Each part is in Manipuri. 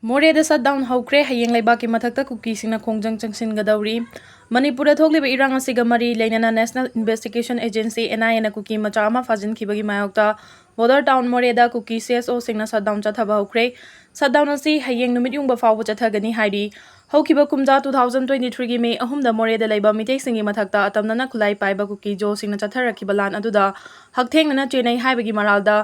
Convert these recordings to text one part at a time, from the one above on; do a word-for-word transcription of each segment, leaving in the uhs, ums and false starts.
ꯃꯣꯔꯦꯗ ꯁꯠꯗꯥꯎꯟ ꯍꯧꯈ꯭ꯔꯦ꯫ ꯍꯌꯦꯡ ꯂꯩꯕꯥꯛꯀꯤ ꯃꯊꯛꯇ ꯀꯨꯀꯤꯁꯤꯡꯅ ꯈꯣꯡꯖꯪ ꯆꯪꯁꯤꯟꯒꯗꯧꯔꯤ꯫ ꯃꯅꯤꯄꯨꯔꯗ ꯊꯣꯛꯂꯤꯕ ꯏꯔꯥꯡ ꯑꯁꯤꯒ ꯃꯔꯤ ꯂꯩꯅꯅ National Investigation Agency, N I A ꯅ ꯀꯨꯀꯤ ꯃꯆꯥ ꯑꯃ ꯐꯥꯖꯤꯟꯈꯤꯕꯒꯤ ꯃꯥꯌꯣꯛꯇ ꯕꯣꯔꯗꯔ ꯇꯥꯎꯟ ꯃꯣꯔꯦꯗ ꯀꯨꯀꯤ C S O ꯁꯤꯡꯅ ꯁꯠꯗꯥꯎꯟ ꯆꯠꯊꯕ ꯍꯧꯈ꯭ꯔꯦ꯫ ꯁꯠꯗꯥꯎꯟ ꯑꯁꯤ ꯍꯌꯦꯡ ꯅꯨꯃꯤꯠ ꯌꯨꯡꯕ ꯐꯥꯎꯕ ꯆꯠꯊꯒꯅꯤ ꯍꯥꯏꯔꯤ꯫ ꯍꯧꯈꯤꯕ ꯀꯨꯝꯖꯥ two thousand twenty three ꯒꯤ May ꯑꯍꯨꯝꯗ ꯃꯣꯔꯦꯗ ꯂꯩꯕ ꯃꯤꯇꯩꯁꯤꯡꯒꯤ ꯃꯊꯛꯇ ꯑꯇꯝꯅꯅ ꯈꯨꯠꯂꯥꯏ ꯄꯥꯏꯕ ꯀꯨꯀꯤ ꯖꯣꯁꯤꯡꯅ ꯆꯠꯊꯔꯛꯈꯤꯕ ꯂꯥꯟ ꯑꯗꯨꯗ ꯍꯛꯊꯦꯡꯅꯅ ꯆꯦꯟꯅꯩ ꯍꯥꯏꯕꯒꯤ ꯃꯔꯥꯜꯗ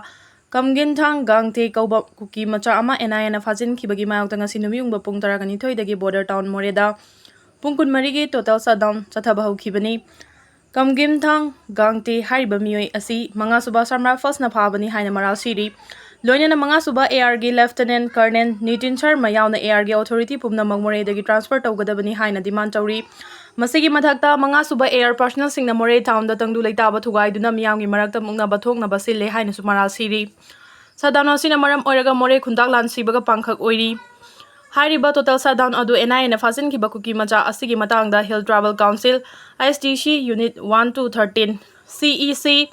ꯀꯝꯒꯤꯟꯊꯥꯡ ꯒꯥꯡꯇꯦ ꯀꯧꯕ ꯀꯨꯀꯤ ꯃꯆꯥ ꯑꯃ N I A ꯅ ꯐꯥꯖꯤꯟꯈꯤꯕꯒꯤ ꯃꯥꯌꯣꯛꯇ ꯉꯁꯤ ꯅꯨꯃꯤꯠ ꯌꯨꯡꯕ ꯄꯨꯡ ꯇꯔꯥꯒ ꯅꯤꯊꯣꯏꯗꯒꯤ ꯕꯣꯔꯗꯔ ꯇꯥꯎꯟ ꯃꯣꯔꯦꯗ ꯄꯨꯡ ꯀꯨꯟꯃꯔꯤꯒꯤ total shutdown ꯆꯠꯊꯕ ꯍꯧꯈꯤꯕꯅꯤ꯫ ꯀꯝꯒꯤꯟꯊꯥꯡ ꯒꯥꯡꯇꯦ ꯍꯥꯏꯔꯤꯕ ꯃꯤꯑꯣꯏ ꯑꯁꯤ ꯃꯉꯥꯁꯨꯕ ꯁꯝꯔꯥꯏꯐꯜꯁꯅ ꯐꯥꯕꯅꯤ ꯍꯥꯏꯅ ꯃꯔꯥꯜ ꯁꯤꯔꯤ꯫ ꯂꯣꯏꯅꯅ ꯃꯉꯥꯁꯨꯕ A R ꯒꯤ Lieutenant Colonel ꯅꯤꯇꯤꯟ ꯁꯔꯃ ꯌꯥꯎꯅ A R ꯒꯤ authority ꯄꯨꯝꯅꯃꯛ ꯃꯣꯔꯦꯗꯒꯤ transfer ꯇꯧꯒꯗꯕꯅꯤ ꯍꯥꯏꯅ demand ꯇꯧꯔꯤ꯫ ꯃꯁꯤꯒꯤ ꯃꯊꯛꯇ, ꯃꯉꯥꯁꯨꯕ A R personnel ꯁꯤꯡꯅ ꯃꯣꯔꯦ ꯇꯥꯎꯟꯗ ꯇꯪꯗꯨ ꯂꯩꯇꯥꯕ ꯊꯨꯒꯥꯏꯗꯨꯅ ꯃꯤꯌꯥꯝꯒꯤ ꯃꯔꯛꯇ ꯃꯨꯛꯅꯕ ꯊꯣꯛꯅꯕ ꯁꯤꯜꯂꯦ ꯍꯥꯏꯅꯁꯨ ꯃꯔꯥꯜ ꯁꯤꯔꯤ꯫ ꯁꯠꯗꯥꯎꯟ ꯑꯁꯤꯅ ꯃꯔꯝ ꯑꯣꯏꯔꯒ ꯃꯣꯔꯦ ꯈꯨꯟꯇꯥꯛ ꯂꯥꯟ ꯁꯤꯕꯒ ꯄꯥꯡꯈꯛ ꯑꯣꯏꯔꯤ꯫ ꯍꯥꯏꯔꯤꯕ total shutdown ꯑꯗꯨ N I A ꯅ ꯐꯥꯖꯤꯟꯈꯤꯕ ꯀꯨꯀꯤ ꯃꯆꯥ ꯑꯁꯤꯒꯤ ꯃꯇꯥꯡꯗ Hill Tribal Council, H T C Unit one to thirteen, C E C,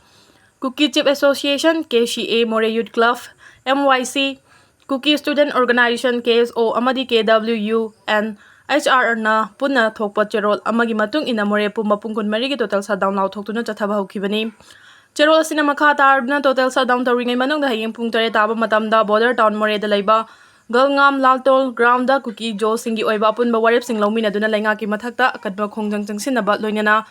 Kuki Chief Association, K C A, Moreh Youth Club, M Y C, Kuki Student Organization, K S O, ꯑꯃꯗꯤ K W U and H R ꯅ ꯄꯨꯟꯅ ꯊꯣꯛꯄ ꯆꯦꯔꯣꯜ ꯑꯃꯒꯤ ꯃꯇꯨꯡ ꯏꯟꯅ ꯃꯣꯔꯦ ꯄꯨꯝꯕ ꯄꯨꯡ ꯀꯨꯟꯃꯔꯤꯒꯤ total shutdown ꯂꯥꯎꯊꯣꯛꯇꯨꯅ ꯆꯠꯊꯕ ꯍꯧꯈꯤꯕꯅꯤ꯫ ꯆꯦꯔꯣꯜ ꯑꯁꯤꯅ ꯃꯈꯥ ꯇꯥꯔꯗꯨꯅ total shutdown ꯇꯧꯔꯤꯉꯩ ꯃꯅꯨꯡꯗ ꯍꯌꯦꯡ ꯄꯨꯡ ꯇꯔꯦꯠ ꯇꯥꯕ ꯃꯇꯝꯗ ꯕꯣꯔꯗꯔ ꯇꯥꯎꯟ ꯃꯣꯔꯦꯗ ꯂꯩꯕ ꯒꯜꯉꯥꯝ ꯂꯥꯜꯇꯣꯜ ꯒ꯭ꯔꯥꯎꯟꯗ ꯀꯨꯀꯤ ꯖꯣꯁꯤꯡꯒꯤ ꯑꯣꯏꯕ ꯑꯄꯨꯟꯕ ꯋꯥꯔꯦꯞꯁꯤꯡ ꯂꯧꯃꯤꯟꯅꯗꯨꯅ ꯂꯩꯉꯥꯛꯀꯤ ꯃꯊꯛꯇ ꯑꯀꯟꯕ ꯈꯣꯡꯖꯪ ꯆꯪꯁꯤꯟꯅꯕ, ꯂꯣꯏꯅꯅ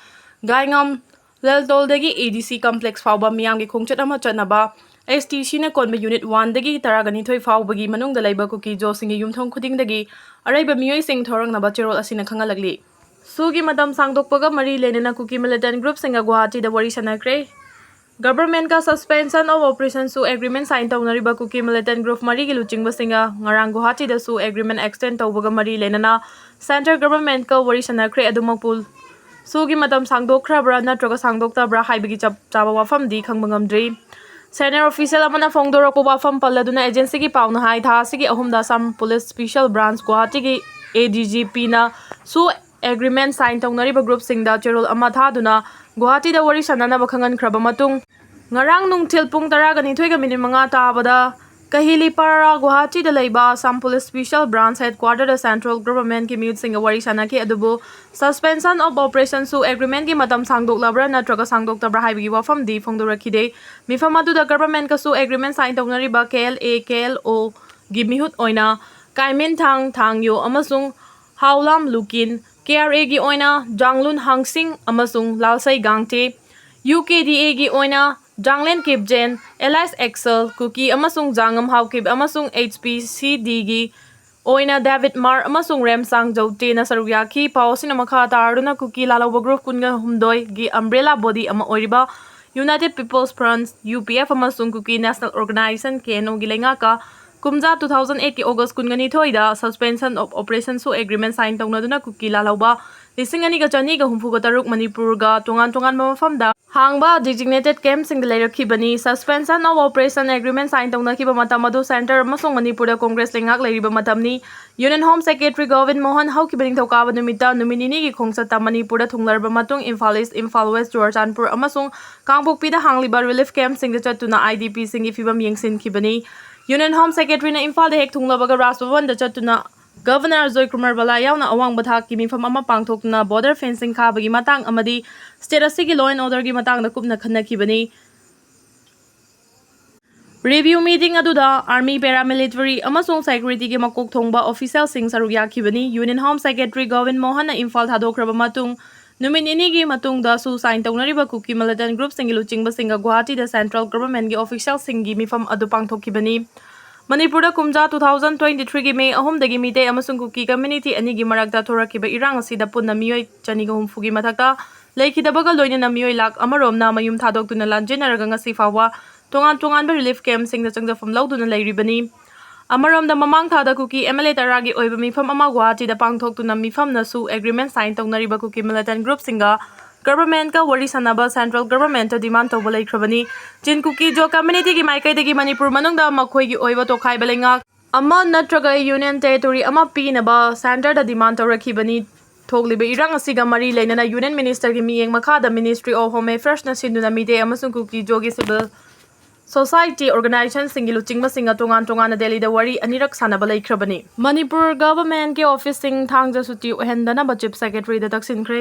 ꯒꯥꯏꯉꯥꯝ ꯂꯥꯜꯇꯣꯜꯗꯒꯤ A D C complex ꯐꯥꯎꯕ ꯃꯤꯌꯥꯝꯒꯤ ꯈꯣꯡꯆꯠ ꯑꯃ ꯆꯠꯅꯕ H T C ꯅ ꯀꯣꯟꯕ Unit one ꯗꯒꯤ ꯇꯔꯥꯒ ꯅꯤꯊꯣꯏ ꯐꯥꯎꯕꯒꯤ ꯃꯅꯨꯡꯗ ꯂꯩꯕ ꯀꯨꯀꯤ ꯖꯣꯁꯤꯡꯒꯤ ꯌꯨꯝꯊꯣꯡ ꯈꯨꯗꯤꯡꯗꯒꯤ ꯑꯔꯩꯕ ꯃꯤꯑꯣꯏꯁꯤꯡ ꯊꯣꯔꯛꯅꯕ ꯆꯦꯔꯣꯜ ꯑꯁꯤꯅ ꯈꯪꯍꯜꯂꯛꯂꯤ꯫ ꯁꯨꯒꯤ ꯃꯇꯝ ꯁꯥꯡꯗꯣꯛꯄꯒ ꯃꯔꯤ ꯂꯩꯅꯅ ꯀꯨꯀꯤ militant group ꯁꯤꯡꯒ ꯒꯨꯋꯥꯍꯥꯇꯤꯗ ꯋꯥꯔꯤ ꯁꯥꯟꯅꯈ꯭ꯔꯦ꯫ Government ꯀ Suspension of Operation ꯁꯨ agreement sign ꯇꯧꯅꯔꯤꯕ ꯀꯨꯀꯤ militant group ꯃꯔꯤꯒꯤ ꯂꯨꯆꯤꯡꯕꯁꯤꯡꯒ ꯉꯔꯥꯡ ꯒꯨꯋꯥꯍꯥꯇꯤꯗ ꯁꯨ agreement extend ꯇꯧꯕꯒ ꯃꯔꯤ ꯂꯩꯅꯅ Central Government ꯀ ꯋꯥꯔꯤ ꯁꯥꯟꯅꯈ꯭ꯔꯦ꯫ ꯑꯗꯨꯃꯛꯄꯨ ꯁꯨꯒꯤ ꯃꯇꯝ ꯁꯥꯡꯗꯣꯛꯈ꯭ꯔꯕ꯭ꯔꯥ ꯅꯠꯇ꯭ꯔꯒ ꯁꯥꯡꯗꯣꯛꯇꯕ꯭ꯔꯥ ꯍꯥꯏꯕꯒꯤ ꯆꯞ ꯆꯥꯕ ꯋꯥꯐꯝꯗꯤ ꯈꯪꯕ ꯉꯝꯗ꯭ꯔꯤ꯫ Senior official ꯑꯃꯅ ꯐꯣꯡꯗꯣꯔꯛꯄ ꯋꯥꯐꯝ ꯄꯜꯂꯗꯨꯅ agency ꯒꯤ ꯄꯥꯎꯅ ꯍꯥꯏ, ꯊꯥ ꯑꯁꯤꯒꯤ ꯑꯍꯨꯝꯗ Assam Police Special Branch ꯒꯨꯋꯥꯍꯥꯇꯤꯒꯤ A D G P ꯅ ꯁꯨ agreement sign ꯇꯧꯅꯔꯤꯕ group ꯁꯤꯡꯗ ꯆꯦꯔꯣꯜ ꯑꯃ ꯊꯥꯗꯨꯅ ꯒꯨꯋꯥꯍꯥꯇꯤꯗ ꯋꯥꯔꯤ ꯁꯥꯟꯅꯅꯕ ꯈꯪꯍꯟꯈ꯭ꯔꯕ ꯃꯇꯨꯡ, ꯉꯔꯥꯡ ꯅꯨꯡꯊꯤꯜ ꯄꯨꯡ ꯇꯔꯥꯒ ꯅꯤꯊꯣꯏꯒ minute ꯃꯉꯥ ꯇꯥꯕꯗ ꯀꯍꯤꯂꯤꯄꯥꯔꯥ, ꯒꯨꯋꯥꯍꯥꯇꯤꯗ ꯂꯩꯕ ꯑꯁꯥꯝ ꯄꯨꯂꯤꯁ ꯁ꯭ꯄꯤꯁꯦꯜ ꯕ꯭ꯔꯥꯟꯁ ꯍꯦꯗꯀ꯭ꯋꯥꯇꯔꯗ ꯁꯦꯟꯇ꯭ꯔꯦꯜ ꯒꯚꯔꯟꯃꯦꯟꯠꯀꯤ ꯃꯤꯍꯨꯠꯁꯤꯡꯒ ꯋꯥꯔꯤ ꯁꯥꯅꯈꯤ꯫ ꯑꯗꯨꯕꯨ Suspension of Operation ꯁꯨ ꯑꯦꯒ꯭ꯔꯤꯃꯦꯟꯠꯀꯤ ꯃꯇꯝ ꯁꯥꯡꯗꯣꯛꯂꯕ꯭ꯔꯥ ꯅꯠꯇ꯭ꯔꯒ ꯁꯥꯡꯗꯣꯛꯇꯕ꯭ꯔꯥ ꯍꯥꯏꯕꯒꯤ ꯋꯥꯐꯝꯗꯤ ꯐꯣꯡꯗꯣꯔꯛꯈꯤꯗꯦ꯫ ꯃꯤꯐꯝ ꯑꯗꯨꯗ ꯒꯚꯔꯟꯃꯦꯟꯠꯀꯁꯨ ꯑꯦꯒ꯭ꯔꯤꯃꯦꯟꯠ ꯁꯥꯏꯟ ꯇꯧꯅꯔꯤꯕ ꯀꯦ ꯑꯦꯜ ꯑꯦ, ꯀꯦ ꯑꯦꯜ ꯑꯣ ꯒꯤ ꯃꯤꯍꯨꯠ ꯑꯣꯏꯅ ꯀꯥꯏꯃꯦꯟꯊꯥꯡ ꯊꯥꯡꯌꯣ ꯑꯃꯁꯨꯡ ꯍꯥꯎꯂꯥꯝ ꯂꯨꯀꯤꯟ, ꯀꯦ ꯑꯥꯔ ꯑꯦꯒꯤ ꯑꯣꯏꯅ ꯖꯥꯡꯂꯨꯟ ꯍꯥꯡꯁꯤꯡ ꯑꯃꯁꯨꯡ ꯂꯥꯜꯁꯩ ꯒꯥꯡꯇꯦ, ꯌꯨ ꯀꯦ ꯗꯤ ꯑꯦꯒꯤ ꯑꯣꯏꯅ ꯖꯥꯡꯂꯦꯟ ꯀꯤꯞꯖꯦꯟ, ꯑꯦꯂꯥꯏꯁ ꯑꯦꯛꯁꯦꯜ, ꯀꯨꯀꯤ ꯑꯃꯁꯨꯡ ꯖꯥꯡꯉꯝ ꯍꯥꯎꯀꯤꯞ ꯑꯃꯁꯨꯡ ꯑꯩꯆ ꯄꯤ ꯁꯤ ꯗꯤꯒꯤ ꯑꯣꯏꯅ ꯗꯦꯕꯤꯠ ꯃꯥꯔ ꯑꯃꯁꯨꯡ ꯔꯦꯝꯁꯥꯡ ꯖꯧꯇꯦꯅ ꯁꯔꯨꯛ ꯌꯥꯈꯤ꯫ ꯄꯥꯎ ꯑꯁꯤꯅ ꯃꯈꯥ ꯇꯥꯔꯗꯨꯅ ꯀꯨꯀꯤ ꯂꯥꯜꯍꯧꯕ ꯒ꯭ꯔꯨꯞ ꯀꯨꯟꯒ ꯍꯨꯝꯗꯣꯏꯒꯤ ꯑꯝꯕ꯭ꯔꯦꯂꯥ ꯕꯣꯗꯤ ꯑꯃ ꯑꯣꯏꯔꯤꯕ United People's Front, U P F, ꯑꯃꯁꯨꯡ Kuki national organisation, K N ꯑꯣꯒꯤ ꯂꯩꯉꯥꯛꯀ ꯀꯨꯝꯖꯥ two thousand eight ꯀꯤ August ꯀꯨꯟꯒ ꯅꯤꯊꯣꯏꯗ Suspension of Operation ꯁꯨ ꯑꯦꯒ꯭ꯔꯤꯃꯦꯟ ꯁꯥꯏꯟ ꯇꯧꯅꯗꯨꯅ ꯀꯨꯀꯤ ꯂꯥꯜꯍꯧꯕ ꯂꯤꯁꯤꯡ ꯑꯅꯤꯒ ꯆꯅꯤꯒ ꯍꯨꯝꯐꯨꯒ ꯇꯔꯨꯛ ꯃꯅꯤꯄꯨꯔꯒ ꯇꯣꯉꯥꯟ ꯇꯣꯉꯥꯟꯕ ꯃꯐꯝꯗ ꯍꯥꯡꯕ ꯗꯤꯖꯤꯒꯅꯦꯇꯦꯗ ꯀꯦꯝꯞꯁꯤꯡꯗ ꯂꯩꯔꯛꯈꯤꯕꯅꯤ꯫ Suspension of Operation agreement sign ꯇꯧꯅꯈꯤꯕ ꯃꯇꯝ ꯑꯗꯨ ꯁꯦꯟꯇꯔ ꯑꯃꯁꯨꯡ ꯃꯅꯤꯄꯨꯔꯗ ꯀꯣꯡꯒ꯭ꯔꯦꯁ ꯂꯩꯉꯥꯛ ꯂꯩꯔꯤꯕ ꯃꯇꯝꯅꯤ꯫ ꯌꯨꯅꯤꯌꯟ ꯍꯣꯝ ꯁꯦꯀ꯭ꯔꯦꯇꯔꯤ ꯒꯣꯕꯤꯟ ꯃꯣꯍꯟ ꯍꯧꯈꯤꯕ ꯅꯤꯡꯊꯧꯀꯥꯕ ꯅꯨꯃꯤꯠꯇ ꯅꯨꯃꯤꯠ ꯅꯤꯅꯤꯒꯤ ꯈꯣꯡꯆꯠꯇ ꯃꯅꯤꯄꯨꯔꯗ ꯊꯨꯡꯂꯔꯕ ꯃꯇꯨꯡ ꯏꯝꯐꯥꯜ ꯏꯁ, ꯏꯝꯐꯥꯜ ꯋꯦꯁ, ꯆꯨꯔꯆꯥꯟꯄꯨꯔ ꯑꯃꯁꯨꯡ ꯀꯥꯡꯄꯣꯛꯄꯤꯗ ꯍꯥꯡꯂꯤꯕ ꯔꯤꯂꯤꯐ ꯀꯦꯝꯞꯁꯤꯡꯗ ꯆꯠꯇꯨꯅ ꯑꯥꯏ ꯗꯤ ꯄꯤꯁꯤꯡꯒꯤ ꯐꯤꯕꯝ ꯌꯦꯡꯁꯤꯟꯈꯤꯕꯅꯤ꯫ ꯌꯨꯅꯤꯌꯟ ꯍꯣꯝ ꯁꯦꯀ꯭ꯔꯦꯇꯔꯤꯅ ꯏꯝꯐꯥꯜꯗ ꯍꯦꯛ ꯊꯨꯡꯂꯕꯒ ꯔꯥꯖ ꯚꯕꯟꯗ ꯆꯠꯇꯨꯅ ꯒꯚꯔꯅꯔ ꯑꯖꯣꯏ ꯀꯨꯃꯥꯔ ꯕꯂꯥ ꯌꯥꯎꯅ ꯑꯋꯥꯡꯕ ꯊꯥꯛꯀꯤ ꯃꯤꯐꯝ ꯑꯃ ꯄꯥꯡꯊꯣꯛꯇꯨꯅ ꯕꯣꯔꯗꯔ ꯐꯦꯟꯁꯤꯡ ꯈꯥꯕꯒꯤ ꯃꯇꯥꯡ ꯑꯃꯗꯤ ꯁ꯭ꯇꯦꯠ ꯑꯁꯤꯒꯤ ꯂꯣ ꯑꯦꯟ ꯑꯣꯔꯗꯔꯒꯤ ꯃꯇꯥꯡꯗ ꯀꯨꯞꯅ ꯈꯟꯅꯈꯤꯕꯅꯤ꯫ ꯔꯤꯚ꯭ꯌꯨ ꯃꯤꯇꯤꯡ ꯑꯗꯨꯗ ꯑꯥꯔꯃꯤ, ꯄꯦꯔꯥꯃꯤꯂꯤꯇꯔꯤ ꯑꯃꯁꯨꯡ ꯁꯦꯀ꯭ꯌꯨꯔꯤꯇꯤꯒꯤ ꯃꯀꯣꯛ ꯊꯣꯡꯕ ꯑꯣꯐꯤꯁꯤꯌꯦꯜꯁꯤꯡ ꯁꯔꯨꯛ ꯌꯥꯈꯤꯕꯅꯤ꯫ ꯌꯨꯅꯤꯌꯟ ꯍꯣꯝ ꯁꯦꯀ꯭ꯔꯦꯇꯔꯤ ꯒꯣꯕꯤꯟ ꯃꯣꯍꯟꯅ ꯏꯝꯐꯥꯜ ꯊꯥꯗꯣꯛꯈ꯭ꯔꯕ ꯃꯇꯨꯡ ꯅꯨꯃꯤꯠ ꯅꯤꯅꯤꯒꯤ ꯃꯇꯨꯡꯗꯁꯨ ꯁꯥꯏꯟ ꯇꯧꯅꯔꯤꯕ ꯀꯨꯀꯤ ꯃꯤꯂꯤꯇꯦꯟ ꯒ꯭ꯔꯨꯞꯁꯤꯡꯒꯤ ꯂꯨꯆꯤꯡꯕꯁꯤꯡꯒ ꯒꯨꯋꯥꯍꯥꯇꯤꯗ ꯁꯦꯟꯇ꯭ꯔꯦꯜ ꯒꯚꯔꯟꯃꯦꯟꯠꯀꯤ ꯑꯣꯐꯤꯁꯤꯌꯦꯜꯁꯤꯡꯒꯤ ꯃꯤꯐꯝ ꯑꯗꯨ ꯄꯥꯡꯊꯣꯛꯈꯤꯕꯅꯤ꯫ ꯃꯅꯤꯄꯨꯔꯗ ꯀꯨꯝꯖꯥ two thousand twenty three ꯒꯤ ꯃꯦ ꯑꯍꯨꯝꯗꯒꯤ ꯃꯤꯇꯩ ꯑꯃꯁꯨꯡ ꯀꯨꯀꯤ ꯀꯝꯃ꯭ꯌꯨꯅꯤꯇꯤ ꯑꯅꯤꯒꯤ ꯃꯔꯛꯇ ꯊꯣꯔꯛꯈꯤꯕ ꯏꯔꯥꯡ ꯑꯁꯤꯗ ꯄꯨꯟꯅ ꯃꯤꯑꯣꯏ ꯆꯅꯤꯒ ꯍꯨꯝꯐꯨꯒꯤ ꯃꯊꯛꯇ ꯂꯩꯈꯤꯗꯕꯒ ꯂꯣꯏꯅꯅ ꯃꯤꯑꯣꯏ ꯂꯥꯈ ꯑꯃꯔꯣꯝꯅ ꯃꯌꯨꯝ ꯊꯥꯗꯣꯛꯇꯨꯅ ꯂꯥꯟꯖꯦꯟꯅꯔꯒ ꯉꯁꯤ ꯐꯥꯎꯕ ꯇꯣꯉꯥꯟ ꯇꯣꯉꯥꯟꯕ ꯔꯤꯂꯤꯐ ꯀꯦꯝꯞꯁꯤꯡꯗ ꯆꯪꯖꯐꯝ ꯂꯧꯗꯨꯅ ꯂꯩꯔꯤꯕꯅꯤ꯫ ꯑꯃꯔꯣꯝꯗ, ꯃꯃꯥꯡ ꯊꯥꯗ ꯀꯨꯀꯤ ꯑꯦꯝ ꯑꯦꯜ ꯑꯦ ꯇꯔꯥꯒꯤ ꯑꯣꯏꯕ ꯃꯤꯐꯝ ꯑꯃ ꯒꯨꯋꯥꯍꯥꯇꯤꯗ ꯄꯥꯡꯊꯣꯛꯇꯨꯅ ꯃꯤꯐꯝꯅꯁꯨ ꯑꯦꯒ꯭ꯔꯤꯃꯦꯟꯠ ꯁꯥꯏꯟ ꯇꯧꯅꯔꯤꯕ ꯀꯨꯀꯤ ꯃꯤꯂꯤꯇꯦꯟ ꯒ꯭ꯔꯨꯞꯁꯤꯡꯒ ꯒꯚꯔꯟꯃꯦꯟꯠꯀ ꯋꯥꯔꯤ ꯁꯥꯟꯅꯕ ꯁꯦꯟꯇ꯭ꯔꯦꯜ ꯒꯚꯔꯟꯃꯦꯟꯠꯇ ꯗꯤꯃꯥꯟꯗ ꯇꯧꯕ ꯂꯩꯈ꯭ꯔꯕꯅꯤ꯫ ꯆꯤꯟ ꯀꯨꯀꯤ ꯖꯣ ꯀꯝꯃ꯭ꯌꯨꯅꯤꯇꯤꯒꯤ ꯃꯥꯏꯀꯩꯗꯒꯤ ꯃꯅꯤꯄꯨꯔ ꯃꯅꯨꯡꯗ ꯃꯈꯣꯏꯒꯤ ꯑꯣꯏꯕ ꯇꯣꯈꯥꯏꯕ ꯂꯩꯉꯥꯛ ꯑꯃ ꯅꯠꯇ꯭ꯔꯒ ꯌꯨꯅꯤꯌꯟ ꯇꯦꯔꯤꯇꯣꯔꯤ ꯑꯃ ꯄꯤꯅꯕ ꯁꯦꯟꯇꯔꯗ ꯗꯤꯃꯥꯟꯗ ꯇꯧꯔꯛꯈꯤꯕꯅꯤ꯫ ꯊꯣꯛꯂꯤꯕ ꯏꯔꯥꯡ ꯑꯁꯤꯒ ꯃꯔꯤ ꯂꯩꯅꯅ ꯌꯨꯅꯤꯌꯟ ꯃꯤꯅꯤꯁꯇꯔꯒꯤ ꯃꯤꯠꯌꯦꯡ ꯃꯈꯥꯗ Ministry of Home Affairs ꯅ ꯁꯤꯟꯗꯨꯅ ꯃꯤꯇꯩ ꯑꯃꯁꯨꯡ ꯀꯨꯀꯤ ꯖꯣꯒꯤ ꯁꯤꯚꯤꯜ ꯁꯣꯁꯥꯏꯇꯤ ꯑꯣꯔꯒꯅꯥꯏꯖꯦꯁꯟꯁꯤꯡꯒꯤ ꯂꯨꯆꯤꯡꯕꯁꯤꯡꯒ ꯇꯣꯉꯥꯟ ꯇꯣꯉꯥꯟꯅ ꯗꯦꯜꯂꯤꯗ ꯋꯥꯔꯤ ꯑꯅꯤꯔꯛ ꯁꯥꯟꯅꯕ ꯂꯩꯈ꯭ꯔꯕꯅꯤ꯫ ꯃꯅꯤꯄꯨꯔ ꯒꯚꯔꯟꯃꯦꯟꯠꯀꯤ ꯑꯣꯐꯤꯁꯁꯤꯡ ꯊꯥꯡꯖ ꯁꯨꯇꯤ ꯑꯣꯏꯍꯟꯗꯅꯕ ꯆꯤꯐ ꯁꯦꯀ꯭ꯔꯦꯇꯔꯤꯗ ꯇꯛꯁꯤꯟꯈ꯭ꯔꯦ꯫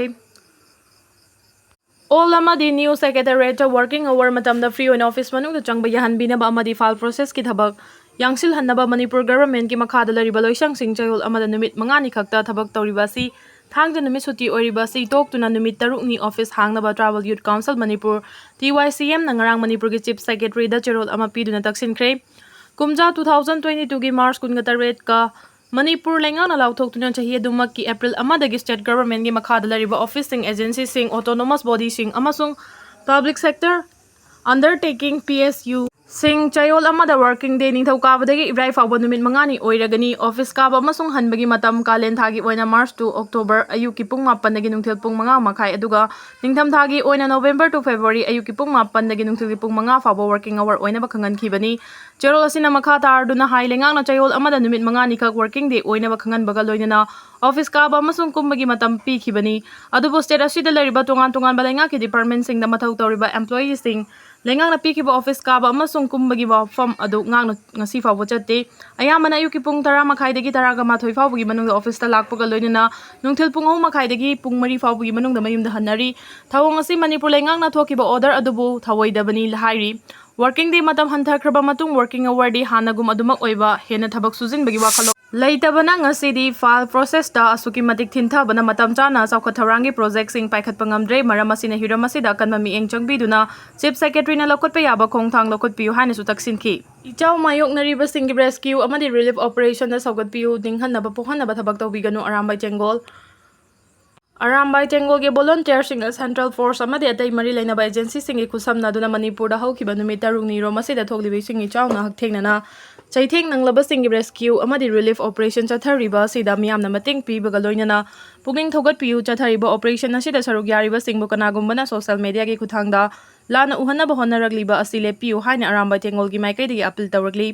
ꯑꯣꯜ ꯑꯃꯗꯤ ꯅ꯭ꯌꯨ ꯁꯦꯀ꯭ꯔꯦꯇꯔꯤꯌꯦꯠꯇ ꯋꯥꯔꯀꯤꯡ ꯑꯋꯥꯔ ꯃꯇꯝꯗ ꯐ꯭ꯔꯤ ꯑꯣꯏꯅ ꯑꯣꯐꯤꯁ ꯃꯅꯨꯡꯗ ꯆꯪꯕ ꯌꯥꯍꯟꯕꯤꯅꯕ ꯑꯃꯗꯤ ꯐꯥꯏꯜ ꯄ꯭ꯔꯣꯁꯦꯁꯀꯤ ꯊꯕꯛ ꯌꯥꯡꯁꯤꯜꯍꯟꯅꯕ ꯃꯅꯤꯄꯨꯔ ꯒꯚꯔꯟꯃꯦꯟꯠꯀꯤ ꯃꯈꯥꯗ ꯂꯩꯔꯤꯕ ꯂꯣꯏꯁꯪꯁꯤꯡ ꯆꯌꯣꯜ ꯑꯃꯗ ꯅꯨꯃꯤꯠ ꯃꯉꯥꯅꯤ ꯈꯛꯇ ꯊꯕꯛ ꯇꯧꯔꯤꯕ ꯑꯁꯤ ꯊꯥꯡꯖ ꯅꯨꯃꯤꯠ ꯁꯨꯇꯤ ꯑꯣꯏꯔꯤꯕ ꯑꯁꯤ ꯇꯣꯛꯇꯨꯅ ꯅꯨꯃꯤꯠ ꯇꯔꯨꯛꯅꯤ ꯑꯣꯐꯤꯁ ꯍꯥꯡꯅꯕ ꯇ꯭ꯔꯥꯏꯕꯦꯜ ꯌꯨꯠ ꯀꯥꯎꯟꯁꯤꯜ ꯃꯅꯤꯄꯨꯔ, ꯇꯤ ꯋꯥꯏ ꯁꯤ ꯑꯦꯝꯅ ꯉꯔꯥꯡ ꯃꯅꯤꯄꯨꯔꯒꯤ ꯆꯤꯐ ꯁꯦꯀ꯭ꯔꯦꯇꯔꯤꯗ ꯆꯦꯔꯣꯜ ꯑꯃ ꯄꯤꯗꯨꯅ ꯇꯛꯁꯤꯟꯈ꯭ꯔꯦ꯫ ꯀꯨꯝꯖꯥ ꯇꯨ ꯊꯥꯎꯖꯟ ꯇ꯭ꯋꯦꯟꯇꯤ ꯇꯨꯒꯤ ꯃꯥꯔꯆ ꯀꯨꯟꯒ ꯇꯔꯦꯠꯀ ꯃꯅꯤꯄꯨꯔ ꯂꯩꯉꯥꯛꯅ ꯂꯥꯎꯊꯣꯛꯇꯨꯅ ꯆꯍꯤ ꯑꯗꯨꯃꯛꯀꯤ ꯑꯦꯄ꯭ꯔꯤꯜ ꯑꯃꯗꯒꯤ ꯁ꯭ꯇꯦꯠ ꯒꯚꯔꯟꯃꯦꯟꯠꯀꯤ ꯃꯈꯥꯗ ꯂꯩꯔꯤꯕ ꯑꯣꯐꯤꯁꯁꯤꯡ, ꯑꯦꯖꯦꯟꯁꯤꯁꯤꯡ, ꯑꯣꯇꯣꯅꯣꯃꯁ ꯕꯣꯗꯤꯁꯤꯡ ꯑꯃꯁꯨꯡ public sector undertaking, P S U, ꯁꯤꯡ ꯆꯌꯣꯜ ꯑꯃꯗ ꯋꯥꯔꯀꯤꯡ ꯗꯦ ꯅꯤꯡꯊꯧꯀꯥꯕꯗꯒꯤ ꯏꯔꯥꯏ ꯐꯥꯎꯕ ꯅꯨꯃꯤꯠ ꯃꯉꯥꯅꯤ ꯑꯣꯏꯔꯒꯅꯤ꯫ ꯑꯣꯐꯤꯁ ꯀꯥꯕ ꯑꯃꯁꯨꯡ ꯍꯟꯕꯒꯤ ꯃꯇꯝ ꯀꯥꯂꯦꯟ ꯊꯥꯒꯤ ꯑꯣꯏꯅ ꯃꯥꯔꯆ ꯇꯨ ꯑꯣꯛꯇꯣꯕꯔ ꯑꯌꯨꯛꯀꯤ ꯄꯨꯡ ꯃꯥꯄꯟꯗꯒꯤ ꯅꯨꯡꯊꯤꯜ ꯄꯨꯡ ꯃꯉꯥ ꯃꯈꯥꯏ, ꯑꯗꯨꯒ ꯅꯤꯡꯊꯝ ꯊꯥꯒꯤ ꯑꯣꯏꯅ ꯅꯣꯕꯦꯝꯕꯔ ꯇꯨ ꯐꯦꯕ꯭ꯔꯨꯋꯥꯔꯤ ꯑꯌꯨꯛꯀꯤ ꯄꯨꯡ ꯃꯥꯄꯟꯗꯒꯤ ꯅꯨꯡꯊꯤꯜꯒꯤ ꯄꯨꯡ ꯃꯉꯥ ꯐꯥꯎꯕ ꯋꯥꯔꯀꯤꯡ ꯑꯋꯥꯔ ꯑꯣꯏꯅꯕ ꯈꯪꯍꯟꯈꯤꯕꯅꯤ꯫ ꯆꯦꯔꯣꯜ ꯑꯁꯤꯅ ꯃꯈꯥ ꯇꯥꯔꯗꯨꯅ ꯍꯥꯏ, ꯂꯩꯉꯥꯛꯅ ꯆꯌꯣꯜ ꯑꯃꯗ ꯅꯨꯃꯤꯠ ꯃꯉꯥꯅꯤꯈꯛ ꯋꯥꯔꯀꯤꯡ ꯗꯦ ꯑꯣꯏꯅꯕ ꯈꯪꯍꯟꯕꯒ ꯂꯣꯏꯅꯅ ꯑꯣꯐꯤꯁ ꯀꯥꯕ ꯑꯃꯁꯨꯡ ꯀꯨꯝꯕꯒꯤ ꯃꯇꯝ ꯄꯤꯈꯤꯕꯅꯤ꯫ ꯑꯗꯨꯕꯨ ꯁ꯭ꯇꯦꯠ ꯑꯁꯤꯗ ꯂꯩꯔꯤꯕ ꯇꯣꯉꯥꯟ ꯇꯣꯉꯥꯟꯕ ꯂꯩꯉꯥꯛꯀꯤ ꯗꯤꯄꯥꯔꯠꯃꯦꯟꯠꯁꯤꯡꯗ ꯃꯊꯧ ꯇꯧꯔꯤꯕ ꯑꯦꯝꯄ꯭ꯂꯣꯌꯤꯁꯤꯡ ꯂꯩꯉꯥꯛꯅ ꯄꯤꯈꯤꯕ ꯑꯣꯐꯤꯁ ꯀꯥꯕ ꯑꯃꯁꯨꯡ ꯀꯨꯝꯕꯒꯤ ꯋꯥꯐꯝ ꯑꯗꯨ ꯉꯥꯛꯅ ꯉꯁꯤ ꯐꯥꯎꯕ ꯆꯠꯇꯦ꯫ ꯑꯌꯥꯝꯕꯅ ꯑꯌꯨꯛꯀꯤ ꯄꯨꯡ ꯇꯔꯥ ꯃꯈꯥꯏꯗꯒꯤ ꯇꯔꯥꯒ ꯃꯥꯊꯣꯏ ꯐꯥꯎꯕꯒꯤ ꯃꯅꯨꯡꯗ ꯑꯣꯐꯤꯁꯇ ꯂꯥꯛꯄꯒ ꯂꯣꯏꯅꯅ ꯅꯨꯡꯊꯤꯜ ꯄꯨꯡ ꯑꯍꯨꯝ ꯃꯈꯥꯏꯗꯒꯤ ꯄꯨꯡ ꯃꯔꯤ ꯐꯥꯎꯕꯒꯤ ꯃꯅꯨꯡꯗ ꯃꯌꯨꯝꯗ ꯍꯟꯅꯔꯤ꯫ ꯊꯧꯑꯣꯡ ꯑꯁꯤ ꯃꯅꯤꯄꯨꯔ ꯂꯩꯉꯥꯛꯅ ꯊꯣꯛꯈꯤꯕ ꯑꯣꯔꯗꯔ ꯑꯗꯨꯕꯨ ꯊꯧꯑꯣꯏꯗꯕꯅꯤ ꯍꯥꯏꯔꯤ꯫ ꯋꯥꯔꯀꯤꯡ ꯗꯦ ꯃꯇꯝ ꯍꯟꯊꯈ꯭ꯔꯕ ꯃꯇꯨꯡ ꯋꯥꯔꯀꯤꯡ ꯑꯋꯥꯔꯗꯤ ꯍꯥꯟꯅꯒꯨꯝ ꯑꯗꯨꯃꯛ ꯑꯣꯏꯕ ꯍꯦꯟꯅ ꯊꯕꯛ ꯁꯨꯖꯤꯟꯕꯒꯤ ꯋꯥꯈꯜꯂꯣꯟ ꯂꯩꯇꯕꯅ ꯉꯁꯤꯗꯤ ꯐꯥꯏꯜ ꯄ꯭ꯔꯣꯁꯦꯁꯇ ꯑꯁꯨꯛꯀꯤ ꯃꯇꯤꯛ ꯊꯤꯟꯊꯕꯅ ꯃꯇꯝ ꯆꯥꯅ ꯆꯥꯎꯈꯠ ꯊꯧꯔꯥꯡꯒꯤ ꯄ꯭ꯔꯣꯖꯦꯛꯁꯤꯡ ꯄꯥꯏꯈꯠꯄ ꯉꯝꯗ꯭ꯔꯦ꯫ ꯃꯔꯝ ꯑꯁꯤꯅ ꯍꯤꯔꯝ ꯑꯁꯤꯗ ꯑꯀꯟꯕ ꯃꯤꯠꯌꯦꯡ ꯆꯪꯕꯤꯗꯨꯅ ꯆꯤꯐ ꯁꯦꯀ꯭ꯔꯦꯇꯔꯤꯅ ꯂꯧꯈꯠꯄ ꯌꯥꯕ ꯈꯣꯡꯊꯥꯡ ꯂꯧꯈꯠꯄꯤꯌꯨ ꯍꯥꯏꯅꯁꯨ ꯇꯛꯁꯤꯟꯈꯤ꯫ ꯏꯆꯥꯎ ꯃꯥꯌꯣꯛꯅꯔꯤꯕꯁꯤꯡꯒꯤ ꯔꯦꯁꯀ꯭ꯌꯨ ꯑꯃꯗꯤ ꯔꯤꯂꯤꯐ ꯑꯣꯄꯔꯦꯁꯟꯗ ꯁꯧꯒꯠꯄꯤꯌꯨ, ꯅꯤꯡꯍꯟꯅꯕ ꯄꯣꯛꯍꯟꯅꯕ ꯊꯕꯛ ꯇꯧꯕꯤꯒꯅꯨ, ꯑꯔꯥꯝꯕꯥꯏ ꯇꯦꯡꯒꯣꯜ꯫ ꯑꯔꯥꯝꯕꯥꯏ ꯇꯦꯡꯒꯣꯜꯒꯤ ꯚꯣꯂꯨꯟꯇꯤꯌꯔꯁꯤꯡꯅ ꯁꯦꯟꯇ꯭ꯔꯦꯜ ꯐꯣꯔꯁ ꯑꯃꯗꯤ ꯑꯇꯩ ꯃꯔꯤ ꯂꯩꯅꯕ ꯑꯦꯖꯦꯟꯁꯤꯁꯤꯡꯒꯤ ꯈꯨꯠꯁꯝꯅꯗꯨꯅ ꯃꯅꯤꯄꯨꯔꯗ ꯍꯧꯈꯤꯕ ꯅꯨꯃꯤꯠ ꯇꯔꯨꯛꯅꯤ ꯔꯣꯝ ꯑꯁꯤꯗ ꯊꯣꯛꯂꯤꯕ ꯏꯁꯤꯡ ꯏꯆꯥꯎꯅ ꯍꯛꯊꯦꯡꯅꯅ ꯆꯩꯊꯦꯡ ꯅꯪꯂꯕꯁꯤꯡꯒꯤ ꯔꯦꯁꯀ꯭ꯌꯨ ꯑꯃꯗꯤ ꯔꯤꯂꯤꯐ ꯑꯣꯄꯔꯦꯁꯟ ꯆꯠꯊꯔꯤꯕ ꯑꯁꯤꯗ ꯃꯤꯌꯥꯝꯅ ꯃꯇꯦꯡ ꯄꯤꯕꯒ ꯂꯣꯏꯅꯅ ꯄꯨꯛꯅꯤꯡ ꯊꯧꯒꯠꯄꯤꯌꯨ꯫ ꯆꯠꯊꯔꯤꯕ ꯑꯣꯄꯔꯦꯁꯟ ꯑꯁꯤꯗ ꯁꯔꯨꯛ ꯌꯥꯔꯤꯕꯁꯤꯡꯕꯨ ꯀꯅꯥꯒꯨꯝꯕꯅ ꯁꯣꯁꯤꯌꯦꯜ ꯃꯦꯗꯤꯌꯥꯒꯤ ꯈꯨꯠꯊꯥꯡꯗ ꯂꯥꯟꯅ ꯎꯍꯟꯅꯕ ꯍꯣꯠꯅꯔꯛꯂꯤꯕ ꯑꯁꯤ ꯂꯦꯞꯄꯤꯌꯨ ꯍꯥꯏꯅ ꯑꯔꯥꯝꯕꯥꯏ ꯇꯦꯡꯒꯣꯜꯒꯤ ꯃꯥꯏꯀꯩꯗꯒꯤ ꯑꯄꯤꯜ ꯇꯧꯔꯛꯂꯤ꯫